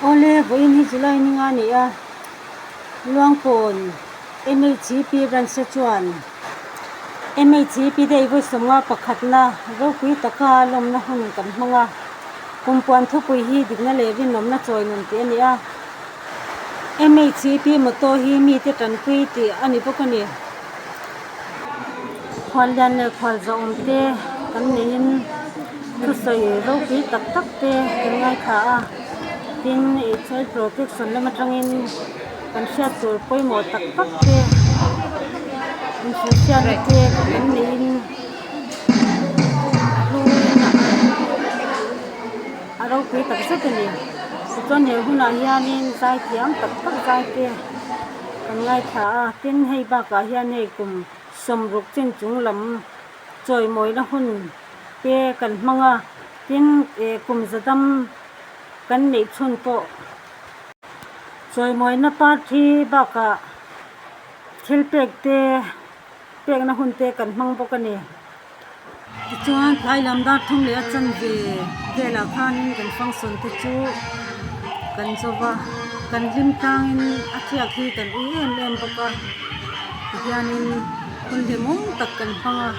Awle, vawiin hi July ni nga ni a, Luangpawn MHCP branch te chuan MHCP Day vawi 51 pakhatna ropui taka lawmna hun kan hmang a, kumpuan thupui hi dikna leh rinawmna chawi nun tih a ni a. MHCP motto hi mite tanpui tih a ni bawk a ni. Khuallian leh khualzawm te kan neiin thusawi ropui tak tak te kan ngaithla a, tin ih child protection lam atangin kan hriat tur pawimawh tak tak te inhrilhfiahna te kan neiin a hluin a ropui tak zet a ni. Tichuan he hunah hianin zaithiam tak tak zai te. Kan ngaithla a, tin hei bakah hian hei kum 60 chin chung lam chawimawina hun te kan hmang a, tin eh kum zadam kan neih chhun pawh chawimawina party bakah thil pek te pekna hun te kan hmang bawk a ni. Tichuan tlai lam dar thum leh a chanve velah khanin kan function te chu kan zo va, kan hlim tlangin a thiak hi kan ui em em bawk a, tihianin hun hlimawm tak kan hmang a,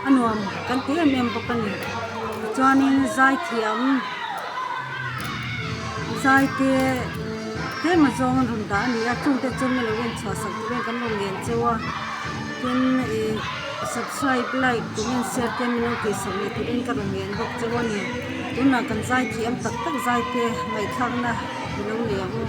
a nuam kan ti em em bawk a ni. Tichuanin zaithiam zai te tlem azawng an rawn dah a ni a, chungte chu milo en chhuah sak turin kan rawn ngen cheu a. Tin ih subscribe like comment share te min lo tih sak leh turin ka rawn ngen bawk cheu a ni. Tunah kan zai thiam tak tak zai te ngaihthlakna i lo nei ang u.